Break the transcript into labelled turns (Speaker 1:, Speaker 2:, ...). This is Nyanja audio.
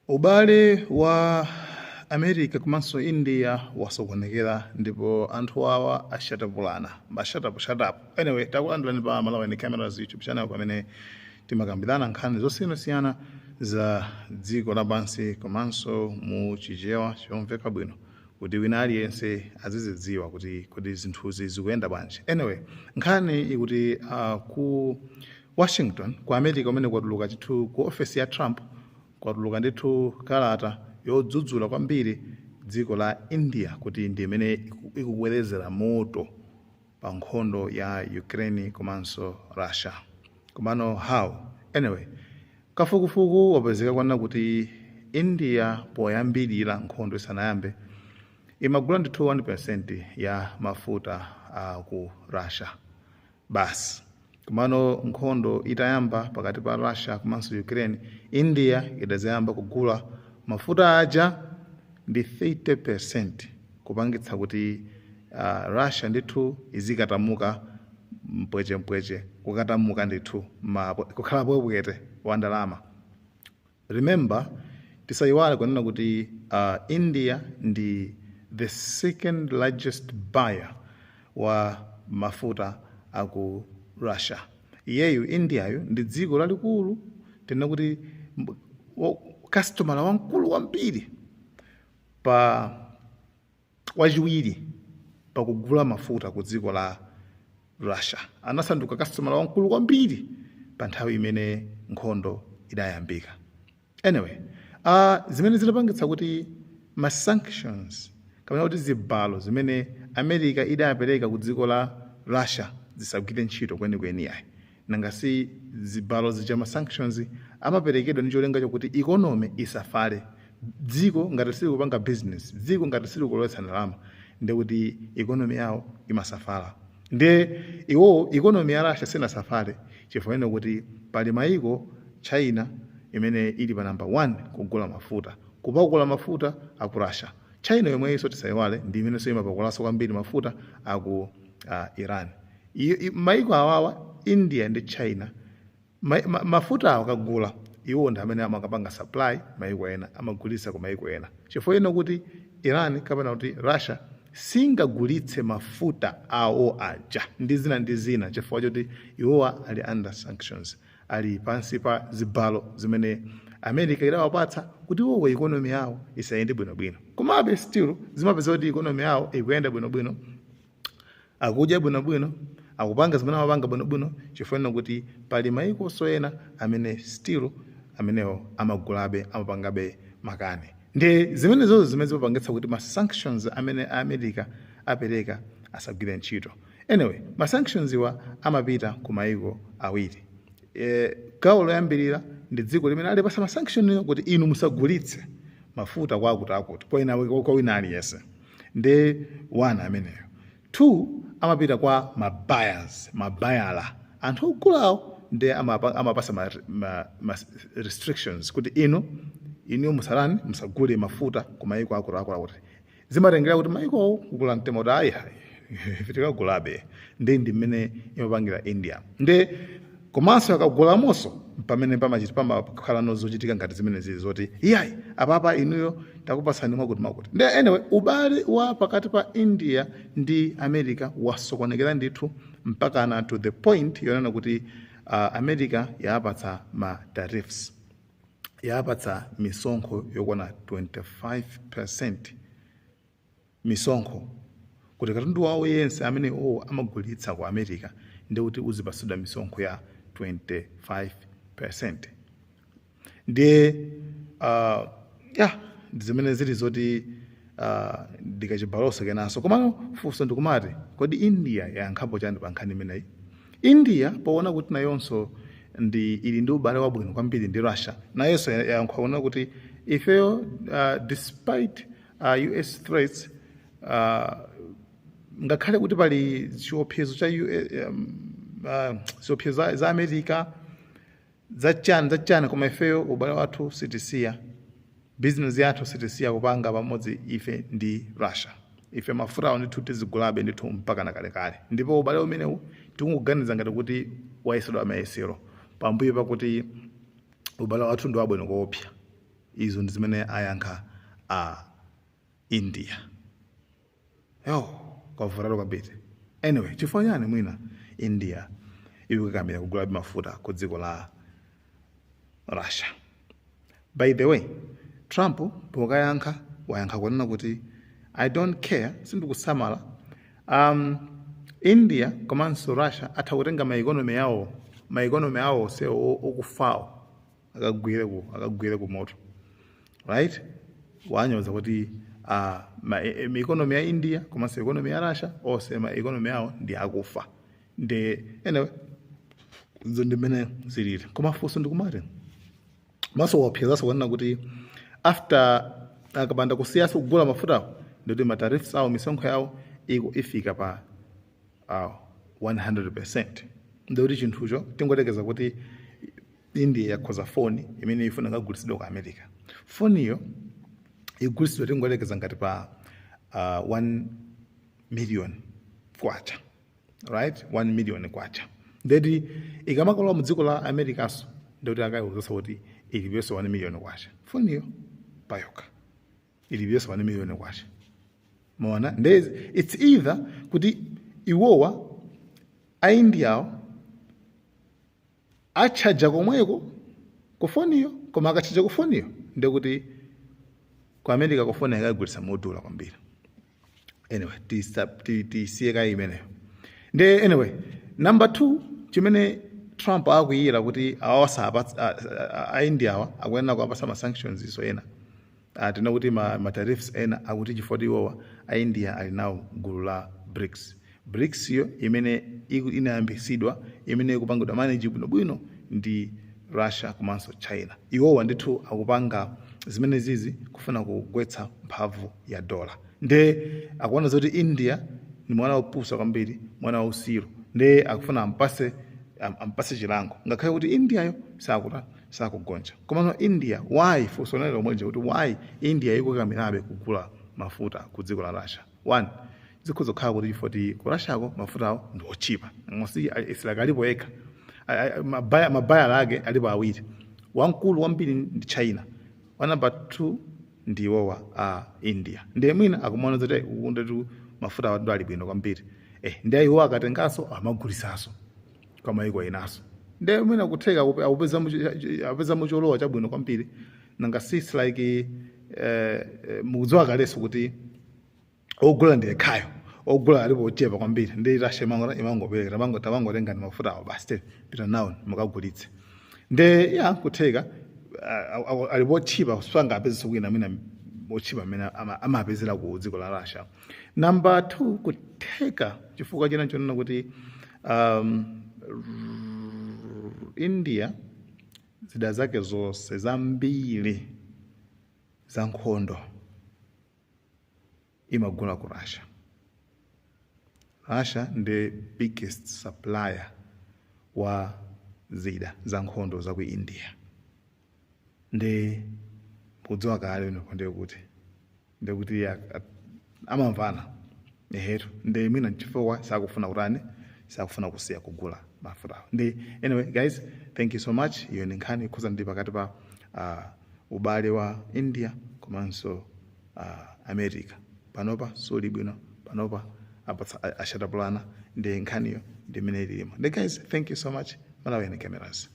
Speaker 1: Ubale wa America komanso India wasokonekera ndipo anthu awa ashatapulana, mashatapu shatapu. Anyway, takulandirani pa Malawi Cameras YouTube channel, pamene timakambirana nkhani zosiyanasiyana za dziko lapansi komanso mu Chichewa chomveka bwino, kuti wina aliyense azizidziwa kuti kodi zinthuzi zikuyenda bwanji. Anyway, nkhani ikuti ku Washington, ku America, kumene kwatuluka chithu ku ofesi ya Trump, kwatuluka ndithu kalata yodzudzula kwambiri dziko la India kuti ndi imene ikubwerezera moto pa nkhondo ya Ukraine komanso Russia. Komano how? Anyway, kafukufuku wapezeka kwana kuti India poyambirira nkhondo isanayambe imagula ndithu 1% ya mafuta ku Russia basi. Komano nkhondo itayamba pakati pa Russia komanso Ukraine, India idazayamba kugula mafuta aja ndi 30%, kupangitsa kuti Russia ndithu izikatamuka mpwechempweche, kukatamuka ndithu kukhala pwepwete wa ndalama. Remember, tisayiwale kunena kuti India ndi the second largest buyer wa mafuta aku Russia. Iyeyu Indiayo ndi dziko lalikulu, tena kuti customer wamkulu kwambiri pa wachiwiri pakugula mafuta ku dziko la Russia. Anasanduka customer wamkulu kwambiri pa nthawi imene nkhondo idayambika. Anyway, zimene zinapangitsa kuti ma sanctions, kapena kuti zibalo zimene America idapereka ku dziko la Russia, zisagwire ntchito kwenikweni ayi. Nanga si zibalo zija, ma sanctions, amaperekedwa ndi cholinga chokuti economy isafale? Dziko ngati sili kupanga business, dziko ngati sili kulowetsa ndalama, ndikuti economy yawo imasafala. Ndiye iwo economy ya Russia sinasafale chifukwa kuti pali mayiko, China imene ili pa number 1 kugula mafuta, kupakula mafuta aku Russia. China yomweyinso, tisayiwale, ndi imenenso imapakulanso kwambiri mafuta aku Iran. Mayiko awawa, India ndi China, mafuta awo akagula, iwo ndi amene amakapanga supply mayiko ena, amagulitsa ku mayiko ena, chifukwa ino kuti Iran kapena kuti Russia singagulitse mafuta awo aja ndi zina ndi zina, chifukwa choti iwowa ali under sanctions, ali pansi pa zibalo zimene America idawapatsa kuti iwowo economy yawo isayende bwinobwino. Komabe still zimapeza kuti economy yawo ikuyenda bwinobwino, akudya bwinobwino, akupanga zimene amapanga bwinobwino, chifukwa kuti pali mayikonso ena amene still amenewo amagulabe, amapangabe makani. Ndi zimene zozo zimene zimapangitsa kuti ma sanctions amene America apereka asagwire ntchito. Anyway, ma sanctions iwa amapita ku mayiko awiri. Gawo loyambirira ndi dziko limene alipasa ma sanction kuti inu musagulitse mafuta kwa akuti akuti, kwa wina aliyense, ndi one ameneyo. Two, amapita kwa ma buyers, mabayala, anthu ogulawo, ndi amapasa ma restrictions kuti inu musalani, musagule mafuta ku mayiko akuti akuti akuti. Zimatengera kuti mayikowo kukula mtima kuti ayi, ife tikagulabe. Ndi mmene imapangira India. Ndi komanso akagulamonso, pamene pamachita pamakhala zochitika ngati zimene zili zoti iyayi, apapa inuyo takupasani mwakuti mwakuti. Ndi anyway, ubale wa pakati pa India ndi America wasokonekera ndithu mpakana to the point yonena kuti America yapatsa ma tariffs, yapatsa misonkho yokwana 25%, misonkho kuti katundu wawo yense amene iwowo amagulitsa ku America ndi kuti uzipatsidwa misonkho ya 25%. Ndiye ya ndi zimene zili zoti ndikachibaloso kenanso. Komano funso ndikumati, kodi India yayankhapo chani pa nkhani imeneyi? India poona kuti nayonso ndi ili ndi ubale wabwino kwambiri ndi Russia, nayonso yayankha kuona kuti ifeyo, despite US threats, ngakhale kuti pali chiopsezo cha ziopsezo za America zachani zachani, koma ifeyo ubale wathu sitisiya, business yathu sitisiya kupanga pamodzi ife ndi Russia. Ife mafutawo ndithu tizigulabe ndithu mpaka na kalekale. Ndipo ubale umenewu tikungoganiza ngati kuti wayesedwa mayesero pambuyo pakuti ubale wathu ndi wabwino koopsa. Izo ndi zimene ayankha a India. Yo, kwavutatu kwambiri. Anyway, chifukwa chani mwina India ikukakamira kugula mafuta ku dziko la Russia? By the way, Trump pokayankha wayankha kunena kuti, "I don't care, sindikusamala." India komanso Russia atha kutenga ma economy yawo, ma economy awo onse okufawo, akagwire ku moto, right? Wanyoza kuti ma economy ya India komanso economy ya Russia, onse ma economy yawo ndi akufa. Ndi anyway, izo ndi mmene zilili. Koma funso ndikumati, maso waopsezanso kunena kuti after akapanda kusiyaso kugula mafutawo, ndikuti ma tariffs awo, misonkho yawo ifika pa 100%. Ndikuti chinthucho, tingotekeza kuti India yakhoza foni imene ifuna kagulitsidwa ku America. Foniyo igulitsidwa, tingotekeza ngati pa 1 million kwacha, right? 1 million kwacha. Ndeti ikamakalowa mu dziko la Americaso, ndikuti akayiwuzanso kuti ilipenso 1 million kwacha. Foniyo payokha ilipenso 1 million kwacha. Maona, nde it's either kuti iwowa a Indiawo atchaja komweko kufoniyo, koma akatchaja kufoniyo, ndekuti ku America kufoni akayigulitsa modula kwambiri. Anyway, tisiye kayi imeneyo. Nde anyway, number two chimene Trump akuyira kuti a India awa akuyenera kuwapasa ma sanctions iso ena, tina kuti ma tariffs ena, akuti chifukwa iwowa a India ali nawo gulu la BRICS. BRICS yo imene inayambisidwa, imene ikupangidwa manage bwinobwino ndi Russia komanso China. Iwowa ndithu akupanga zimene zizi kufuna kugwetsa mphamvu ya dola. Nde akuona zoti India ni mwana wopusa kwambiri, mwana wausiru, nde akufuna ampase chilango, ngakhale kuti Indiayo sakuta sakugonja. Komano India, why? Funso lero lomwe kuti why India ikukamirabe kugula mafuta ku dziko la Russia? One, zikhoza kukhala kuti chifukwa ku Russiako mafutawo ndi ochipa. Ngosi it's alipo yekha, mabayala ake alipo awiri. Wamkulu wambiri ndi China, wa number two ndi iwowa a India. Ndiye mwina akumaona zoti ukundetu mafuta awa ndo ali bwino kwambiri, ndiye iwo akatenganso amagulisanso kwa mayiko enaso. Ndiye mwina kutheka akupeza mucholowa chabwino kwambiri. Nanga sis like mukudziwa kalenso kuti ogula ndi yekhayo, ogula alipo ochepa kwambiri. Ndi Russia imangopereka, tamangotenga ndi mafuta awo basi, te pita nawo mukagulitse. Nde ya kutheka alipo otchipa, sangapeze kwina mwina otchipa amene amapezera ku dziko la Russia. Number two, kutheka chifukwa china chonena kuti India zida zake zonse zambiri za nkhondo imagula ku Russia. Russia ndi biggest supplier wa zida za nkhondo za ku India. Ndi kudziwa kale bwino, ndikuti amamvana ehetu. Ndi mwina chifukwa sakufuna kutani, sakufuna kusiya kugula mafutawo. Ndi anyway guys, thank you so much. Iyo ndi nkhani ikhoza ndi pakati pa ubale wa India komanso America. Panopa suli bwino, panopa ashatapulana. Ndi nkhaniyo ndi imene ilimo. Ndi guys, thank you so much. Malawi Cameras.